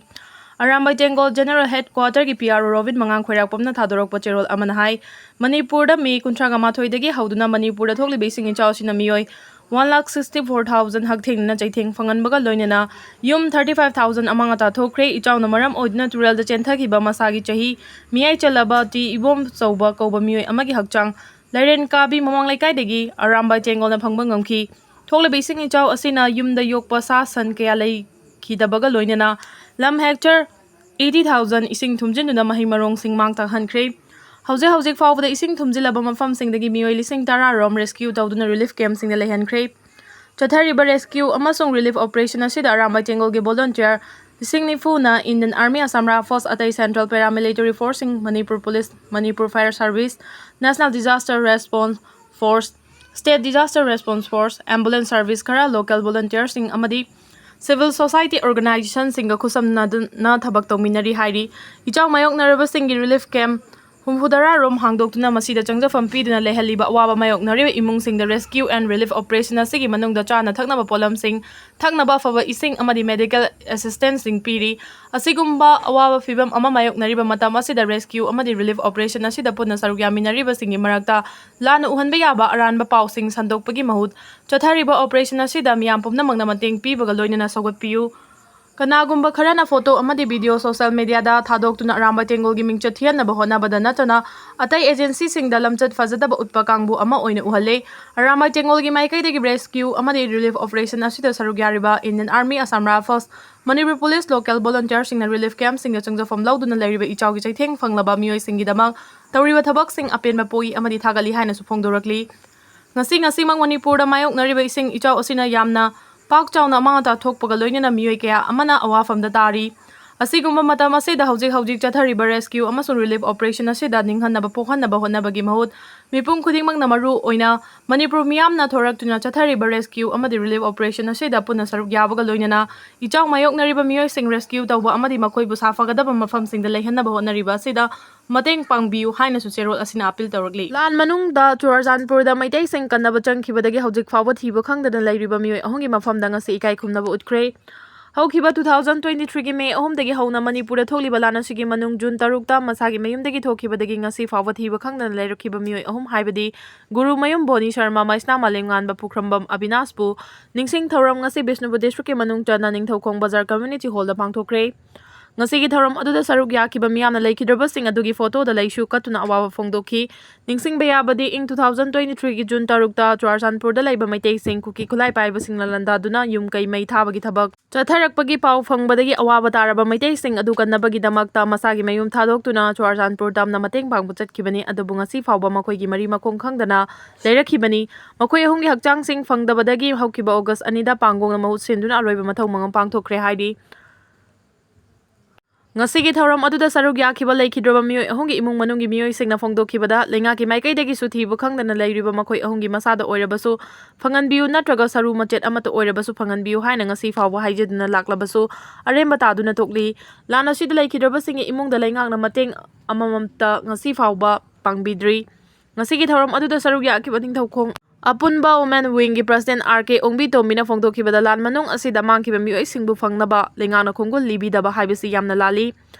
ꯑꯔꯥꯝꯕꯥꯏ ꯇꯦꯡꯒꯣꯜ ꯖꯦꯅꯔꯦꯜ ꯍꯦꯗꯀ꯭ꯋꯥꯇꯔꯒꯤ ꯄꯤ ꯑꯥꯔ ꯑꯣ ꯔꯣꯕꯤꯟ ꯃꯉꯥꯡ ꯈꯣꯏꯔꯥꯛꯄꯝꯅ ꯊꯥꯗꯣꯔꯛꯄ ꯆꯦꯔꯣꯜ ꯑꯃꯅ ꯍꯥꯏ, ꯃꯅꯤꯄꯨꯔꯗ ꯃꯦ ꯀꯨꯟꯊ꯭ꯔꯥꯒ ꯃꯥꯊꯣꯏꯗꯒꯤ ꯍꯧꯗꯨꯅ ꯃꯅꯤꯄꯨꯔꯗ ꯊꯣꯛꯂꯤꯕ ꯏꯁꯤꯡ ꯏꯆꯥꯎ ꯑꯁꯤꯅ ꯃꯤꯑꯣꯏ One lakh sixty four thousand ꯍꯛꯊꯦꯡꯅꯅ ꯆꯩꯊꯦꯡ ꯐꯪꯍꯟꯕꯒ ꯂꯣꯏꯅꯅ ꯌꯨꯝ thirty five thousand ꯑꯃꯥꯡ ꯑꯇꯥ ꯊꯣꯛꯈ꯭ꯔꯦ꯫ ꯏꯆꯥꯎꯅ ꯃꯔꯝ ꯑꯣꯏꯗꯨꯅ ꯇꯨꯔꯦꯜꯗ ꯆꯦꯟꯊꯈꯤꯕ ꯃꯁꯥꯒꯤ ꯆꯍꯤ ꯃꯤꯌꯥꯏ ꯆꯜꯂꯕ ꯇꯤ ꯏꯕꯣꯝꯆꯧꯕ ꯀꯧꯕ ꯃꯤꯑꯣꯏ ꯑꯃꯒꯤ ꯍꯛꯆꯥꯡ ꯂꯥꯏꯔꯦꯟ ꯀꯥꯕꯤ ꯃꯃꯥꯡ ꯂꯩꯀꯥꯏꯗꯒꯤ ꯑꯔꯥꯝꯕꯥꯏ ꯇꯦꯡꯒꯣꯜꯅ ꯐꯪꯕ ꯉꯝꯈꯤ꯫ ꯊꯣꯛꯂꯤꯕ ꯏꯁꯤꯡ ꯏꯆꯥꯎ ꯑꯁꯤꯅ ꯌꯨꯝꯗ ꯌꯣꯛꯄ ꯁꯥ ꯁꯟ ꯀꯌꯥ ꯂꯩꯈꯤꯗꯕꯒ ꯂꯣꯏꯅꯅ ꯂꯝ hectare eighty thousand ꯏꯁꯤꯡ ꯊꯨꯝꯖꯤꯟꯗꯨꯅ ꯃꯍꯩ ꯃꯔꯣꯡꯁꯤꯡ ꯃꯥꯡ ꯇꯥꯛꯍꯟꯈ꯭ꯔꯦ꯫ ꯍꯧꯖꯤꯛ ꯍꯧꯖꯤꯛ ꯐꯥꯎꯕꯗ ꯏꯁꯤꯡ ꯊꯨꯝꯖꯤꯜꯂꯕ ꯃꯐꯝꯁꯤꯡꯗꯒꯤ ꯃꯤꯑꯣꯏ ꯂꯤꯁꯤꯡ ꯇꯔꯥ ꯔꯣꯝ rescue ꯇꯧꯗꯨꯅ relief camp ꯁꯤꯡꯗ ꯂꯩꯍꯟꯈ꯭ꯔꯦ꯫ ꯆꯠꯊꯔꯤꯕ rescue ꯑꯃꯁꯨꯡ relief operation ꯑꯁꯤꯗ ꯑꯔꯥꯝꯕꯥꯏ ꯇꯦꯡꯒꯣꯜꯒꯤ volunteer ꯂꯤꯁꯤꯡ ꯅꯤꯐꯨꯅ Indian Army, Assam Rifles, ꯑꯇꯩ central paramilitary force ꯁꯤꯡ, Manipur Police, Manipur Fire Service, National Disaster Response Force, State Disaster Response Force, ambulance service ꯈꯔ, local volunteer ꯁꯤꯡ ꯑꯃꯗꯤ civil society organization ꯁꯤꯡꯒ ꯈꯨꯠꯁꯝꯅꯗꯨꯅ ꯊꯕꯛ ꯇꯧꯃꯤꯟꯅꯔꯤ ꯍꯥꯏꯔꯤ꯫ ꯏꯆꯥꯎ ꯃꯥꯌꯣꯛꯅꯔꯕꯁꯤꯡꯒꯤ relief camp ꯍꯨꯝꯐꯨꯇꯔꯥ ꯔꯣꯝ ꯍꯥꯡꯗꯣꯛꯇꯨꯅ ꯃꯁꯤꯗ ꯆꯪꯖꯐꯝ ꯄꯤꯗꯨꯅ ꯂꯩꯍꯜꯂꯤꯕ ꯑꯋꯥꯕ ꯃꯥꯌꯣꯛꯅꯔꯤꯕ ꯏꯃꯨꯡꯁꯤꯡꯗ rescue and relief operation ꯑꯁꯤꯒꯤ ꯃꯅꯨꯡꯗ ꯆꯥꯅ ꯊꯛꯅꯕ ꯄꯣꯠꯂꯝꯁꯤꯡ, ꯊꯛꯅꯕ ꯑꯐꯕ ꯏꯁꯤꯡ ꯑꯃꯗꯤ medical assistance ꯁꯤꯡ ꯄꯤꯔꯤ꯫ ꯑꯁꯤꯒꯨꯝꯕ ꯑꯋꯥꯕ ꯐꯤꯚꯝ ꯑꯃ ꯃꯥꯌꯣꯛꯅꯔꯤꯕ ꯃꯇꯝ ꯑꯁꯤꯗ rescue ꯑꯃꯗꯤ relief operation ꯑꯁꯤꯗ ꯄꯨꯟꯅ ꯁꯔꯨꯛ ꯌꯥꯃꯤꯟꯅꯔꯤꯕꯁꯤꯡꯒꯤ ꯃꯔꯛꯇ ꯂꯥꯟꯅ ꯎꯍꯟꯕ ꯌꯥꯕ ꯑꯔꯥꯟꯕ ꯄꯥꯎꯁꯤꯡ ꯁꯟꯗꯣꯛꯄꯒꯤ ꯃꯍꯨꯠ, ꯆꯠꯊꯔꯤꯕ operation ꯑꯁꯤꯗ ꯃꯤꯌꯥꯝ ꯄꯨꯝꯅꯃꯛꯅ ꯃꯇꯦꯡ ꯄꯤꯕꯒ ꯂꯣꯏꯅꯅ ꯁꯧꯒꯠꯄꯤꯌꯨ꯫ ꯀꯅꯥꯒꯨꯝꯕ ꯈꯔꯅ photo ꯑꯃꯗꯤ video social media ꯗ ꯊꯥꯗꯣꯛꯇꯨꯅ ꯑꯔꯥꯝꯕꯥꯏ ꯇꯦꯡꯒꯣꯜꯒꯤ ꯃꯤꯡꯆꯠ ꯊꯤꯍꯟꯅꯕ ꯍꯣꯠꯅꯕꯗ ꯅꯠꯇꯅ ꯑꯇꯩ agency ꯁꯤꯡꯗ ꯂꯝꯆꯠ ꯐꯖꯗꯕ ꯎꯠꯄ ꯀꯥꯡꯕꯨ ꯑꯃ ꯑꯣꯏꯅ ꯎꯍꯜꯂꯦ꯫ ꯑꯔꯥꯝꯕꯥꯏ ꯇꯦꯡꯒꯣꯜꯒꯤ ꯃꯥꯏꯀꯩꯗꯒꯤ rescue ꯑꯃꯗꯤ relief operation ꯑꯁꯤꯗ ꯁꯔꯨꯛ ꯌꯥꯔꯤꯕ Indian Army, Assam Rifles, Manipur Police, local volunteer ꯁꯤꯡꯅ relief camp ꯁꯤꯡꯗ ꯆꯪꯖꯐꯝ ꯂꯧꯗꯨꯅ ꯂꯩꯔꯤꯕ ꯏꯆꯥꯎꯒꯤ ꯆꯩꯊꯦꯡ ꯐꯪꯂꯕ ꯃꯤꯑꯣꯏꯁꯤꯡꯒꯤꯗꯃꯛ ꯇꯧꯔꯤꯕ ꯊꯕꯛꯁꯤꯡ ꯑꯄꯦꯟꯕ ꯄꯣꯛꯏ ꯑꯃꯗꯤ ꯊꯥꯒꯠꯂꯤ ꯍꯥꯏꯅꯁꯨ ꯐꯣꯡꯗꯣꯔꯛꯂꯤ꯫ ꯉꯁꯤ, ꯉꯁꯤꯃꯛ ꯃꯅꯤꯄꯨꯔꯗ ꯃꯥꯌꯣꯛꯅꯔꯤꯕ ꯏꯁꯤꯡ ꯏꯆꯥꯎ ꯑꯁꯤꯅ ꯌꯥꯝꯅ ꯄꯥꯛ ꯆꯥꯎꯅ ꯑꯃꯥꯡ ꯑꯇꯥ ꯊꯣꯛꯄꯒ ꯂꯣꯏꯅꯅ ꯃꯤꯑꯣꯏ ꯀꯌꯥ ꯑꯃꯅ ꯑꯋꯥꯐꯝꯗ ꯇꯥꯔꯤ꯫ ꯑꯁꯤꯒꯨꯝꯕ ꯃꯇꯝ ꯑꯁꯤꯗ ꯍꯧꯖꯤꯛ ꯍꯧꯖꯤꯛ ꯆꯠꯊꯔꯤꯕ rescue ꯑꯃꯁꯨꯡ relief operation ꯑꯁꯤꯗ ꯅꯤꯡꯍꯟꯅꯕ ꯄꯣꯛꯍꯟꯅꯕ ꯍꯣꯠꯅꯕꯒꯤ ꯃꯍꯨꯠ, ꯃꯤꯄꯨꯝ ꯈꯨꯗꯤꯡꯃꯛꯅ, ꯃꯔꯨ ꯑꯣꯏꯅ ꯃꯅꯤꯄꯨꯔ ꯃꯤꯌꯥꯝꯅ ꯊꯣꯔꯛꯇꯨꯅ ꯆꯠꯊꯔꯤꯕ rescue ꯑꯃꯗꯤ relief operation ꯑꯁꯤꯗ ꯄꯨꯟꯅ ꯁꯔꯨꯛ ꯌꯥꯕꯒ ꯂꯣꯏꯅꯅ ꯏꯆꯥꯎ ꯃꯥꯌꯣꯛꯅꯔꯤꯕ ꯃꯤꯑꯣꯏꯁꯤꯡ rescue ꯇꯧꯕ ꯑꯃꯗꯤ ꯃꯈꯣꯏꯕꯨ ꯁꯥꯐꯒꯗꯕ ꯃꯐꯝꯁꯤꯡꯗ ꯂꯩꯍꯟꯅꯕ ꯍꯣꯠꯅꯔꯤꯕ ꯑꯁꯤꯗ ꯃꯇꯦꯡ ꯄꯥꯡꯕꯤꯌꯨ ꯍꯥꯏꯅꯁꯨ ꯆꯦꯔꯣꯜ ꯑꯁꯤꯅ appeal ꯇꯧꯔꯛꯂꯤ꯫ ꯂꯥꯟ ꯃꯅꯨꯡꯗ ꯆꯨꯔꯆꯥꯟꯄꯨꯔꯗ ꯃꯩꯇꯩꯁꯤꯡ ꯀꯟꯅꯕ ꯆꯪꯈꯤꯕꯗꯒꯤ ꯍꯧꯖꯤꯛ ꯐꯥꯎꯕ ꯊꯤꯕ ꯈꯪꯗꯅ ꯂꯩꯔꯤꯕ ꯃꯤꯑꯣꯏ ꯑꯍꯨꯝꯒꯤ ꯃꯐꯝꯗ ꯉꯁꯤ ꯏꯀꯥꯏ ꯈꯨꯝꯅꯕ ꯎꯠꯈ꯭ꯔꯦ꯫ ꯍꯧꯈꯤꯕ two thousand twenty-threeꯒꯤ May ꯑꯍꯨꯝꯗꯒꯤ ꯍꯧꯅ ꯃꯅꯤꯄꯨꯔꯗ ꯊꯣꯛꯂꯤꯕ ꯂꯥꯟ ꯑꯁꯤꯒꯤ ꯃꯅꯨꯡ June ꯇꯔꯨꯛꯇ ꯃꯁꯥꯒꯤ ꯃꯌꯨꯝꯗꯒꯤ ꯊꯣꯛꯈꯤꯕꯗꯒꯤ ꯉꯁꯤ ꯐꯥꯎꯕ ꯊꯤꯕ ꯈꯪꯗꯅ ꯂꯩꯔꯛꯈꯤꯕ ꯃꯤꯑꯣꯏ ꯑꯍꯨꯝ, ꯍꯥꯏꯕꯗꯤ ꯒꯨꯔꯨꯃꯌꯨꯝ ꯕꯣꯅꯤ ꯁꯔꯃ, ꯃꯩꯁꯅꯥ ꯃꯥꯂꯦꯝꯉꯥꯟꯕ, ꯄꯨꯈ꯭ꯔꯝꯕꯝ ꯑꯕꯤꯅꯥꯁꯄꯨ ꯅꯤꯡꯁꯤꯡ ꯊꯧꯔꯝ ꯉꯁꯤ ꯕꯤꯁꯅꯨꯄꯨꯔ districtꯀꯤ ꯃꯅꯨꯡ ꯆꯟꯅ ꯅꯤꯡꯊꯧꯈꯣꯡ ꯕꯖꯥꯔ community hallꯗ ꯄꯥꯡꯊꯣꯛꯈ꯭ꯔꯦ꯫ ꯉꯁꯤꯒꯤ ꯊꯧꯔꯝ ꯑꯗꯨꯗ ꯁꯔꯨꯛ ꯌꯥꯈꯤꯕ ꯃꯤꯌꯥꯝꯅ ꯂꯩꯈꯤꯗ꯭ꯔꯕꯁꯤꯡ ꯑꯗꯨꯒꯤ photoꯗ ꯂꯩꯁꯨ ꯀꯠꯇꯨꯅ ꯑꯋꯥꯕ ꯐꯣꯡꯗꯣꯛꯈꯤ꯫ ꯅꯤꯡꯁꯤꯡꯕ ꯌꯥꯕꯗꯤ, ꯏꯪ two thousand twenty-threeꯒꯤ June ꯇꯔꯨꯛꯇ ꯆꯨꯔꯥꯆꯥꯟꯄꯨꯔꯗ ꯂꯩꯕ ꯃꯩꯇꯩꯁꯤꯡ ꯀꯨꯀꯤ ꯈꯨꯠꯂꯥꯏ ꯄꯥꯏꯕꯁꯤꯡꯅ ꯂꯥꯟꯗꯥꯗꯨꯅ ꯌꯨꯝ ꯀꯩ ꯃꯩ ꯊꯥꯕꯒꯤ ꯊꯕꯛ ꯆꯠꯊꯔꯛꯄꯒꯤ ꯄꯥꯎ ꯐꯪꯕꯗꯒꯤ ꯑꯋꯥꯕ ꯇꯥꯔꯕ ꯃꯩꯇꯩꯁꯤꯡ ꯑꯗꯨ ꯀꯟꯅꯕꯒꯤꯗꯃꯛꯇ ꯃꯁꯥꯒꯤ ꯃꯌꯨꯝ ꯊꯥꯗꯣꯛꯇꯨꯅ ꯆꯨꯔꯥꯆꯥꯟꯄꯨꯔ ꯇꯝꯅ ꯃꯇꯦꯡ ꯄꯥꯡꯕ ꯆꯠꯈꯤꯕꯅꯤ꯫ ꯑꯗꯨꯕꯨ ꯉꯁꯤ ꯐꯥꯎꯕ ꯃꯈꯣꯏꯒꯤ ꯃꯔꯤ ꯃꯈꯣꯡ ꯈꯪꯗꯅ ꯂꯩꯔꯛꯈꯤꯕꯅꯤ꯫ ꯃꯈꯣꯏ ꯑꯍꯨꯝꯒꯤ ꯍꯛꯆꯥꯡꯁꯤꯡ ꯐꯪꯗꯕꯗꯒꯤ ꯍꯧꯈꯤꯕ August ꯑꯅꯤꯗ ꯄꯥꯡꯒꯣꯡꯅ ꯃꯍꯨꯠ ꯁꯤꯟꯗꯨꯅ ꯑꯔꯣꯏꯕ ꯃꯊꯧ ꯃꯉꯝ ꯄꯥꯡꯊꯣꯛꯈ꯭ꯔꯦ ꯍꯥꯏꯔꯤ꯫ ꯉꯁꯤꯒꯤ ꯊꯧꯔꯝ ꯑꯗꯨꯗ ꯁꯔꯨꯛ ꯌꯥꯈꯤꯕ ꯂꯩꯈꯤꯗ꯭ꯔꯕ ꯃꯤꯑꯣꯏ ꯑꯍꯨꯝꯒꯤ ꯏꯃꯨꯡ ꯃꯅꯨꯡꯒꯤ ꯃꯤꯑꯣꯏꯁꯤꯡꯅ ꯐꯣꯡꯗꯣꯛꯈꯤꯕꯗ, ꯂꯩꯉꯥꯛꯀꯤ ꯃꯥꯏꯀꯩꯗꯒꯤꯁꯨ ꯊꯤꯕ ꯈꯪꯗꯅ ꯂꯩꯔꯤꯕ ꯃꯈꯣꯏ ꯑꯍꯨꯝꯒꯤ ꯃꯁꯥꯗ ꯑꯣꯏꯔꯕꯁꯨ ꯐꯪꯍꯟꯕꯤꯌꯨ ꯅꯠꯇ꯭ꯔꯒ ꯁꯔꯨ ꯃꯆꯦꯠ ꯑꯃꯠꯇ ꯑꯣꯏꯔꯕꯁꯨ ꯐꯪꯍꯟꯕꯤꯌꯨ ꯍꯥꯏꯅ ꯉꯁꯤ ꯐꯥꯎꯕ ꯍꯥꯏꯖꯗꯨꯅ ꯂꯥꯛꯂꯕꯁꯨ ꯑꯔꯦꯝꯕ ꯇꯥꯗꯨꯅ ꯊꯣꯛꯂꯤ꯫ ꯂꯥꯟ ꯑꯁꯤꯗ ꯂꯩꯈꯤꯗ꯭ꯔꯕꯁꯤꯡꯒꯤ ꯏꯃꯨꯡꯗ ꯂꯩꯉꯥꯛꯅ ꯃꯇꯦꯡ ꯑꯃꯃꯝꯇ ꯉꯁꯤ ꯐꯥꯎꯕ ꯄꯥꯡꯕꯤꯗ꯭ꯔꯤ꯫ ꯉꯁꯤꯒꯤ ꯊꯧꯔꯝ ꯑꯗꯨꯗ ꯁꯔꯨꯛ ꯌꯥꯈꯤꯕ ꯅꯤꯡꯊꯧꯈꯣꯡ ꯑꯄꯨꯟꯕ Women Wingꯒꯤ President R K ꯑꯣꯡꯕꯤꯇꯣꯝꯕꯤꯅ ꯐꯣꯡꯗꯣꯛꯈꯤꯕꯗ, ꯂꯥꯟ ꯃꯅꯨꯡ ꯑꯁꯤꯗ ꯃꯥꯡꯈꯤꯕ ꯃꯤꯑꯣꯏꯁꯤꯡꯕꯨ ꯐꯪꯅꯕ ꯂꯩꯉꯥꯛꯅ ꯈꯣꯡꯒꯨꯜ ꯂꯤꯕꯤꯗꯕ ꯍꯥꯏꯕꯁꯤ ꯌꯥꯝꯅ ꯂꯥꯜꯂꯤ꯫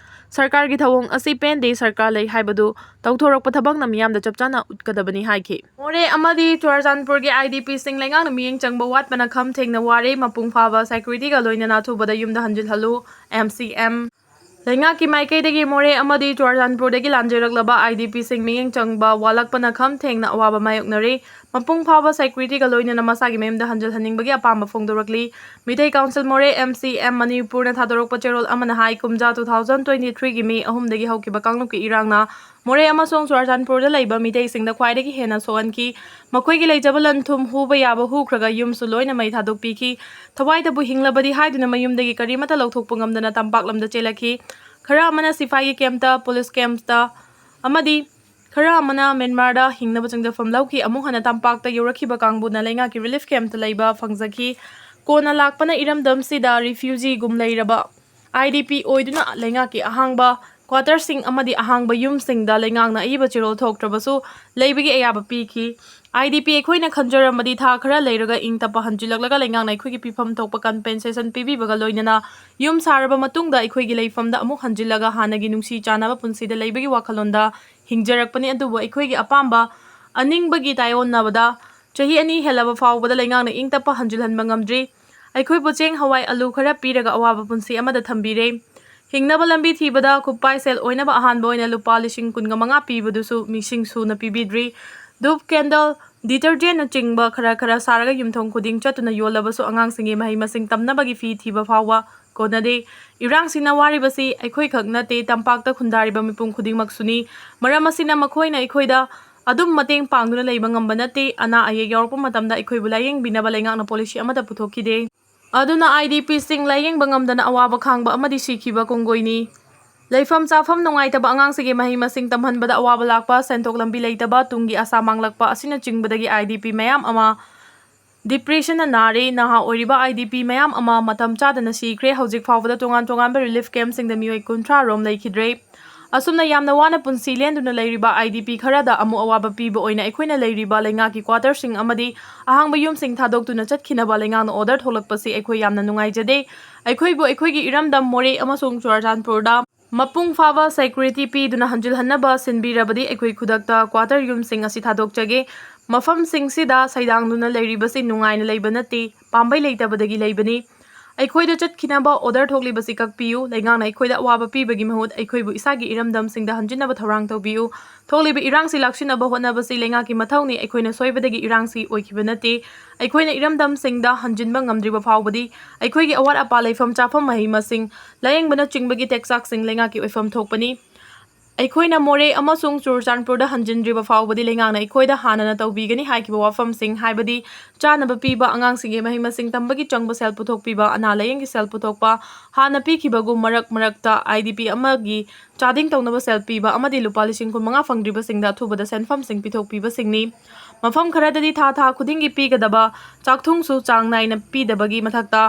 ꯁꯔꯀꯥꯔꯒꯤ ꯊꯧꯑꯣꯡ ꯑꯁꯤ ꯄꯦꯟꯗꯦ, ꯁꯔꯀꯥꯔ ꯂꯩ ꯍꯥꯏꯕꯗꯨ ꯇꯧꯊꯣꯔꯛꯄ ꯊꯕꯛꯅ ꯃꯤꯌꯥꯝꯗ ꯆꯞ ꯆꯥꯅ ꯎꯠꯀꯗꯕꯅꯤ ꯍꯥꯏꯈꯤ꯫ ꯃꯣꯔꯦ ꯑꯃꯗꯤ ꯆꯨꯔꯥꯆꯥꯟꯄꯨꯔꯒꯤ IDPꯁꯤꯡ ꯂꯩꯉꯥꯛꯅ ꯃꯤꯠꯌꯦꯡ ꯆꯪꯕ ꯋꯥꯠꯄꯅ ꯈꯝ ꯊꯦꯡꯅ ꯋꯥꯔꯦ꯫ ꯃꯄꯨꯡ ꯐꯥꯕ securityꯒ ꯂꯣꯏꯅꯅ ꯑꯊꯨꯕꯗ ꯌꯨꯝꯗ ꯍꯟꯖꯤꯜꯍꯜꯂꯨ, MCM꯫ ꯂꯩꯉꯥꯛꯀꯤ ꯃꯥꯏꯀꯩꯗꯒꯤ ꯃꯣꯔꯦ ꯑꯃꯗꯤ ꯆꯨꯔꯥꯆꯥꯟꯄꯨꯔꯗꯒꯤ ꯂꯥꯟꯖꯦꯔꯛꯂꯕ IDPꯁꯤꯡ ꯃꯤꯠꯌꯦꯡ ꯆꯪꯕ ꯋꯥꯠꯂꯛꯄꯅ ꯈꯝ ꯊꯦꯡꯅ ꯑꯋꯥꯕ ꯃꯥꯌꯣꯛꯅꯔꯤ꯫ ꯃꯄꯨꯡ ꯐꯥꯕ securityꯒ ꯂꯣꯏꯅꯅ ꯃꯁꯥꯒꯤ ꯃꯌꯨꯝꯗ ꯍꯟꯖꯤꯜꯍꯟꯅꯤꯡꯕꯒꯤ ꯑꯄꯥꯝꯕ ꯐꯣꯡꯗꯣꯔꯛꯂꯤ꯫ ꯃꯤꯇꯩ Council ꯃꯣꯔꯦ, MCM, ꯃꯅꯤꯄꯨꯔꯅ ꯊꯥꯗꯣꯔꯛꯄ ꯆꯦꯔꯣꯜ ꯑꯃꯅ ꯍꯥꯏ, ꯀꯨꯝꯖꯥ two thousand twenty-threeꯒꯤ May ꯑꯍꯨꯝꯗꯒꯤ ꯍꯧꯈꯤꯕ ꯀꯥꯡꯂꯨꯞꯀꯤ ꯏꯔꯥꯡꯅ ꯃꯣꯔꯦ ꯑꯃꯁꯨꯡ ꯆꯨꯔꯥꯆꯥꯟꯄꯨꯔꯗ ꯂꯩꯕ ꯃꯤꯇꯩꯁꯤꯡꯗ ꯈ꯭ꯋꯥꯏꯗꯒꯤ ꯍꯦꯟꯅ ꯁꯣꯛꯍꯟꯈꯤ꯫ ꯃꯈꯣꯏꯒꯤ ꯂꯩꯖꯕ ꯂꯟ ꯊꯨꯝ ꯍꯨꯕ ꯌꯥꯕ ꯍꯨꯈ꯭ꯔꯒ ꯌꯨꯝꯁꯨ ꯂꯣꯏꯅ ꯃꯩ ꯊꯥꯗꯣꯛꯄꯤꯈꯤ꯫ ꯊꯋꯥꯏꯗꯕꯨ ꯍꯤꯡꯂꯕꯗꯤ ꯍꯥꯏꯗꯨꯅ ꯃꯌꯨꯝꯗꯒꯤ ꯀꯔꯤꯃꯠꯇ ꯂꯧꯊꯣꯛꯄ ꯉꯝꯗꯅ ꯇꯝꯄꯥꯛ ꯂꯝꯗ ꯆꯦꯜꯂꯛꯈꯤ꯫ ꯈꯔ ꯑꯃꯅ ꯁꯤꯐꯥꯏꯒꯤ campꯇ, police campꯇ ꯑꯃꯗꯤ ꯈꯔ ꯑꯃꯅ ꯃ꯭ꯌꯥꯟꯃꯥꯔꯗ ꯍꯤꯡꯅꯕ ꯆꯪꯖꯐꯝ ꯂꯧꯈꯤ꯫ ꯑꯃꯨꯛ ꯍꯟꯅ ꯇꯝꯄꯥꯛꯇ ꯌꯧꯔꯛꯈꯤꯕ ꯀꯥꯡꯕꯨꯅ ꯂꯩꯉꯥꯛꯀꯤ relief campꯇ ꯂꯩꯕ ꯐꯪꯖꯈꯤ꯫ ꯀꯣꯟꯅ ꯂꯥꯛꯄꯅ ꯏꯔꯝꯗꯝꯁꯤꯗ refugeeꯒꯨꯝ ꯂꯩꯔꯕ IDP ꯑꯣꯏꯗꯨꯅ ꯂꯩꯉꯥꯛꯀꯤ ꯑꯍꯥꯡꯕ ꯀ꯭ꯋꯥꯇꯔꯁꯤꯡ ꯑꯃꯗꯤ ꯑꯍꯥꯡꯕ ꯌꯨꯝꯁꯤꯡꯗ ꯂꯩꯉꯥꯛꯅ ꯑꯏꯕ ꯆꯦꯔꯣꯜ ꯊꯣꯛꯇ꯭ꯔꯕꯁꯨ ꯂꯩꯕꯒꯤ ꯑꯌꯥꯕ ꯄꯤꯈꯤ꯫ ꯑꯥꯏ ꯗꯤ ꯄꯤ ꯑꯩꯈꯣꯏꯅ ꯈꯟꯖꯔꯝꯕꯗꯤ ꯊꯥ ꯈꯔ ꯂꯩꯔꯒ ꯏꯪ ꯇꯞꯄ ꯍꯟꯖꯤꯜꯂꯛꯂꯒ ꯂꯩꯉꯥꯛꯅ ꯑꯩꯈꯣꯏꯒꯤ ꯄꯤꯐꯝ ꯊꯣꯛꯄ ꯀꯝꯄꯦꯟꯁꯦꯁꯟ ꯄꯤꯕꯤꯕꯒ ꯂꯣꯏꯅꯅ ꯌꯨꯝ ꯁꯥꯔꯕ ꯃꯇꯨꯡꯗ ꯑꯩꯈꯣꯏꯒꯤ ꯂꯩꯐꯝꯗ ꯑꯃꯨꯛ ꯍꯟꯖꯤꯜꯂꯒ ꯍꯥꯟꯅꯒꯤ ꯅꯨꯡꯁꯤ ꯆꯥꯟꯅꯕ ꯄꯨꯟꯁꯤꯗ ꯂꯩꯕꯒꯤ ꯋꯥꯈꯜꯂꯣꯟꯗ ꯍꯤꯡꯖꯔꯛꯄꯅꯤ꯫ ꯑꯗꯨꯕꯨ ꯑꯩꯈꯣꯏꯒꯤ ꯑꯄꯥꯝꯕ ꯑꯅꯤꯡꯕꯒꯤ ꯇꯥꯏꯑꯣꯟꯅꯕꯗ ꯆꯍꯤ ꯑꯅꯤ ꯍꯦꯜꯂꯕ ꯐꯥꯎꯕꯗ ꯂꯩꯉꯥꯛꯅ ꯏꯪ ꯇꯞꯄ ꯍꯟꯖꯤꯜꯍꯟꯕ ꯉꯝꯗ꯭ꯔꯤ꯫ ꯑꯩꯈꯣꯏꯕꯨ ꯆꯦꯡ ꯍꯋꯥꯏ ꯑꯂꯨ ꯈꯔ ꯄꯤꯔꯒ ꯑꯋꯥꯕ ꯄꯨꯟꯁꯤ ꯑꯃꯗ ꯊꯝꯕꯤꯔꯦ꯫ ꯍꯤꯡꯅꯕ ꯂꯝꯕꯤ ꯊꯤꯕꯗ ꯈꯨꯠꯄꯥꯏ ꯁꯦꯜ ꯑꯣꯏꯅꯕ ꯑꯍꯥꯟꯕ ꯑꯣꯏꯅ ꯂꯨꯄꯥ ꯂꯤꯁꯤꯡ ꯀꯨꯟꯒ ꯃꯉꯥ ꯄꯤꯕꯗꯨꯁꯨ ꯃꯤꯁꯤꯡ ꯁꯨꯅ ꯄꯤꯕꯤꯗ꯭ꯔꯤ꯫ ꯙꯨꯞ, ꯀꯦꯟꯗꯜ, ꯗꯤꯇꯔꯖꯦꯟꯅꯆꯤꯡꯕ ꯈꯔ ꯈꯔ ꯁꯥꯔꯒ ꯌꯨꯝꯊꯣꯡ ꯈꯨꯗꯤꯡ ꯆꯠꯇꯨꯅ ꯌꯣꯜꯂꯕꯁꯨ ꯑꯉꯥꯡꯁꯤꯡꯒꯤ ꯃꯍꯩ ꯃꯁꯤꯡ ꯇꯝꯅꯕꯒꯤ ꯐꯤ ꯊꯤꯕ ꯐꯥꯎꯕ ꯀꯣꯟꯅꯗꯦ꯫ ꯏꯔꯥꯡꯁꯤꯅ ꯋꯥꯔꯤꯕꯁꯤ ꯑꯩꯈꯣꯏꯈꯛ ꯅꯠꯇꯦ, ꯇꯝꯄꯥꯛꯇ ꯈꯨꯟꯗꯥꯔꯤꯕ ꯃꯤꯄꯨꯝ ꯈꯨꯗꯤꯡꯃꯛꯁꯨꯅꯤ꯫ ꯃꯔꯝ ꯑꯁꯤꯅ ꯃꯈꯣꯏꯅ ꯑꯩꯈꯣꯏꯗ ꯑꯗꯨꯝ ꯃꯇꯦꯡ ꯄꯥꯡꯗꯨꯅ ꯂꯩꯕ ꯉꯝꯕ ꯅꯠꯇꯦ꯫ ꯑꯅꯥ ꯑꯌꯦꯛ ꯌꯥꯎꯔꯛꯄ ꯃꯇꯝꯗ ꯑꯩꯈꯣꯏꯕꯨ ꯂꯥꯌꯦꯡꯕꯤꯅꯕ ꯂꯩꯉꯥꯛꯅ ꯄꯣꯂꯤꯁꯤ ꯑꯃꯠꯇ ꯄꯨꯊꯣꯛꯈꯤꯗꯦ꯫ ꯑꯗꯨꯅ ꯑꯥꯏ ꯗꯤ ꯄꯤꯁꯤꯡ ꯂꯥꯌꯦꯡꯕ ꯉꯝꯗꯅ ꯑꯋꯥꯕ ꯈꯥꯡꯕ ꯑꯃꯗꯤ ꯁꯤꯈꯤꯕ ꯀꯣꯡꯒꯣꯏꯅꯤ꯫ ꯂꯩꯐꯝ ꯆꯥꯐꯝ ꯅꯨꯡꯉꯥꯏꯇꯕ, ꯑꯉꯥꯡꯁꯤꯡꯒꯤ ꯃꯍꯩ ꯃꯁꯤꯡ ꯇꯝꯍꯟꯕꯗ ꯑꯋꯥꯕ ꯂꯥꯛꯄ, ꯁꯦꯟꯊꯣꯛ ꯂꯝꯕꯤ ꯂꯩꯇꯕ, ꯇꯨꯡꯒꯤ ꯑꯥꯁꯥ ꯃꯥꯡꯂꯛꯄ ꯑꯁꯤꯅꯆꯤꯡꯕꯗꯒꯤ ꯑꯥꯏ ꯗꯤ ꯄꯤ ꯃꯌꯥꯝ ꯑꯃ ꯗꯤꯄ꯭ꯔꯦꯁꯟꯅ ꯅꯥꯔꯦ꯫ ꯅꯍꯥ ꯑꯣꯏꯔꯤꯕ ꯑꯥꯏ ꯗꯤ ꯄꯤ ꯃꯌꯥꯝ ꯑꯃ ꯃꯇꯝ ꯆꯥꯗꯅ ꯁꯤꯈ꯭ꯔꯦ꯫ ꯍꯧꯖꯤꯛ ꯐꯥꯎꯕꯗ ꯇꯣꯉꯥꯟ ꯇꯣꯉꯥꯟꯕ ꯔꯤꯂꯤꯐ ꯀꯦꯝꯞꯁꯤꯡꯗ ꯃꯤꯑꯣꯏ ꯀꯨꯟꯊ꯭ꯔꯥ ꯔꯣꯝ ꯂꯩꯈꯤꯗ꯭ꯔꯦ꯫ ꯑꯁꯨꯝꯅ ꯌꯥꯝꯅ ꯋꯥꯅ ꯄꯨꯟꯁꯤ ꯂꯦꯟꯗꯨꯅ ꯂꯩꯔꯤꯕ ꯑꯥꯏ ꯗꯤ ꯄꯤ ꯈꯔꯗ ꯑꯃꯨꯛ ꯑꯋꯥꯕ ꯄꯤꯕ ꯑꯣꯏꯅ ꯑꯩꯈꯣꯏꯅ ꯂꯩꯔꯤꯕ ꯂꯩꯉꯥꯛꯀꯤ ꯀ꯭ꯋꯥꯇꯔꯁꯤꯡ ꯑꯃꯗꯤ ꯑꯍꯥꯡꯕ ꯌꯨꯝꯁꯤꯡ ꯊꯥꯗꯣꯛꯇꯨꯅ ꯆꯠꯈꯤꯅꯕ ꯂꯩꯉꯥꯛꯅ ꯑꯣꯔꯗꯔ ꯊꯣꯛꯂꯛꯄꯁꯤ ꯑꯩꯈꯣꯏ ꯌꯥꯝꯅ ꯅꯨꯡꯉꯥꯏꯖꯗꯦ꯫ ꯑꯩꯈꯣꯏꯕꯨ ꯑꯩꯈꯣꯏꯒꯤ ꯏꯔꯝꯗꯝ ꯃꯣꯔꯦ ꯑꯃꯁꯨꯡ ꯆꯨꯔꯥꯆꯥꯟꯄꯨꯔꯗ ꯃꯄꯨꯡ ꯐꯥꯕ ꯁꯦꯀ꯭ꯌꯨꯔꯤꯇꯤ ꯄꯤꯗꯨꯅ ꯍꯟꯖꯤꯜꯍꯟꯅꯕ ꯁꯤꯟꯕꯤꯔꯕꯗꯤ ꯑꯩꯈꯣꯏ ꯈꯨꯗꯛꯇ ꯀ꯭ꯋꯥꯇꯔ ꯌꯨꯝꯁꯤꯡ ꯑꯁꯤ ꯊꯥꯗꯣꯛꯆꯒꯦ꯫ ꯃꯐꯝꯁꯤꯡꯁꯤꯗ ꯁꯩꯗꯥꯡꯗꯨꯅ ꯂꯩꯔꯤꯕꯁꯤ ꯅꯨꯡꯉꯥꯏꯅ ꯂꯩꯕ ꯅꯠꯇꯦ, ꯄꯥꯝꯕꯩ ꯂꯩꯇꯕꯗꯒꯤ ꯂꯩꯕꯅꯤ꯫ ꯑꯩꯈꯣꯏꯗ ꯆꯠꯈꯤꯅꯕ ꯑꯣꯔꯗꯔ ꯊꯣꯛꯂꯤꯕꯁꯤ ꯀꯛꯄꯤꯌꯨ꯫ ꯂꯩꯉꯥꯛꯅ ꯑꯩꯈꯣꯏꯗ ꯑꯋꯥꯕ ꯄꯤꯕꯒꯤ ꯃꯍꯨꯠ ꯑꯩꯈꯣꯏꯕꯨ ꯏꯁꯥꯒꯤ ꯏꯔꯝꯗꯝꯁꯤꯡꯗ ꯍꯟꯖꯤꯟꯅꯕ ꯊꯧꯔꯥꯡ ꯇꯧꯕꯤꯌꯨ꯫ ꯊꯣꯛꯂꯤꯕ ꯏꯔꯥꯡꯁꯤ ꯂꯥꯛꯁꯤꯟꯅꯕ ꯍꯣꯠꯅꯕꯁꯤ ꯂꯩꯉꯥꯛꯀꯤ ꯃꯊꯧꯅꯤ꯫ ꯑꯩꯈꯣꯏꯅ ꯁꯣꯏꯕꯗꯒꯤ ꯏꯔꯥꯡꯁꯤ ꯑꯣꯏꯈꯤꯕ ꯅꯠꯇꯦ꯫ ꯑꯩꯈꯣꯏꯅ ꯏꯔꯝꯗꯝꯁꯤꯡꯗ ꯍꯟꯖꯤꯟꯕ ꯉꯝꯗ꯭ꯔꯤꯕ ꯐꯥꯎꯕꯗꯤ ꯑꯩꯈꯣꯏꯒꯤ ꯑꯋꯥꯠ ꯑꯄꯥ, ꯂꯩꯐꯝ ꯆꯥꯐꯝ, ꯃꯍꯩ ꯃꯁꯤꯡ, ꯂꯥꯌꯦꯡꯕꯅꯆꯤꯡꯕꯒꯤ ꯇꯦꯛꯆꯥꯛꯁꯤꯡ ꯂꯩꯉꯥꯛꯀꯤ ꯑꯣꯏꯐꯝ ꯊꯣꯛꯄꯅꯤ꯫ ꯑꯩꯈꯣꯏꯅ ꯃꯣꯔꯦ ꯑꯃꯁꯨꯡ ꯆꯨꯔꯆꯥꯟꯄꯨꯔꯗ ꯍꯟꯖꯤꯟꯗ꯭ꯔꯤꯕ ꯐꯥꯎꯕꯗꯤ ꯂꯩꯉꯥꯛꯅ ꯑꯩꯈꯣꯏꯗ ꯍꯥꯟꯅꯅ ꯇꯧꯕꯤꯒꯅꯤ ꯍꯥꯏꯈꯤꯕ ꯋꯥꯐꯝꯁꯤꯡ, ꯍꯥꯏꯕꯗꯤ ꯆꯥꯅꯕ ꯄꯤꯕ, ꯑꯉꯥꯡꯁꯤꯡꯒꯤ ꯃꯍꯩ ꯃꯁꯤꯡ ꯇꯝꯕꯒꯤ ꯆꯪꯕ ꯁꯦꯜ ꯄꯨꯊꯣꯛꯄꯤꯕ, ꯑꯅꯥ ꯂꯥꯌꯦꯡꯒꯤ ꯁꯦꯜ ꯄꯨꯊꯣꯛꯄ, ꯍꯥꯟꯅ ꯄꯤꯈꯤꯕꯒꯨꯝ ꯃꯔꯛ ꯃꯔꯛꯇ ꯑꯥꯏ ꯗꯤ ꯄꯤ ꯑꯃꯒꯤ ꯆꯥꯗꯤꯡ ꯇꯧꯅꯕ ꯁꯦꯜ ꯄꯤꯕ ꯑꯃꯗꯤ ꯂꯨꯄꯥ ꯂꯤꯁꯤꯡ ꯀꯨꯟꯃꯉꯥ ꯐꯪꯗ꯭ꯔꯤꯕꯁꯤꯡꯗ ꯑꯊꯨꯕꯗ ꯁꯦꯟꯐꯝꯁꯤꯡ ꯄꯤꯊꯣꯛꯄꯤꯕꯁꯤꯡꯅꯤ꯫ ꯃꯐꯝ ꯈꯔꯗꯗꯤ ꯊꯥ ꯊꯥ ꯈꯨꯗꯤꯡꯒꯤ ꯄꯤꯒꯗꯕ ꯆꯥꯛꯊꯨꯡꯁꯨ ꯆꯥꯡ ꯅꯥꯏꯅ ꯄꯤꯗꯕꯒꯤ ꯃꯊꯛꯇ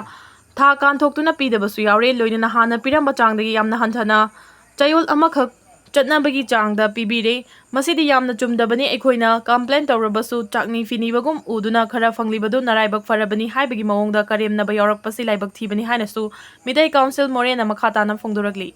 ꯊꯥ ꯀꯥꯟꯊꯣꯛꯇꯨꯅ ꯄꯤꯗꯕꯁꯨ ꯌꯥꯎꯔꯦ꯫ ꯂꯣꯏꯅꯅ ꯍꯥꯟꯅ ꯄꯤꯔꯝꯕ ꯆꯥꯡꯗꯒꯤ ꯌꯥꯝꯅ ꯍꯟꯊꯅ ꯆꯌꯣꯜ ꯑꯃꯈꯛ ꯆꯠꯅꯕꯒꯤ ꯆꯥꯡꯗ ꯄꯤꯕꯤꯔꯦ꯫ ꯃꯁꯤꯗꯤ ꯌꯥꯝꯅ ꯆꯨꯝꯗꯕꯅꯤ꯫ ꯑꯩꯈꯣꯏꯅ complain ꯇꯧꯔꯕꯁꯨ ꯆꯥꯛꯅꯤ ꯐꯤꯅꯤꯕꯒꯨꯝ ꯎꯗꯨꯅ ꯈꯔ ꯐꯪꯂꯤꯕꯗꯨ ꯅꯔꯥꯏꯕꯛ ꯐꯔꯕꯅꯤ ꯍꯥꯏꯕꯒꯤ ꯃꯑꯣꯡꯗ ꯀꯔꯦꯝꯅꯕ ꯌꯥꯎꯔꯛꯄꯁꯤ ꯂꯥꯏꯕꯛ ꯊꯤꯕꯅꯤ ꯍꯥꯏꯅꯁꯨ ꯃꯤꯇꯩ ꯀꯥꯎꯟꯁꯤꯜ ꯃꯣꯔꯦꯅ ꯃꯈꯥ ꯇꯥꯅ ꯐꯣꯡꯗꯣꯔꯛꯂꯤ꯫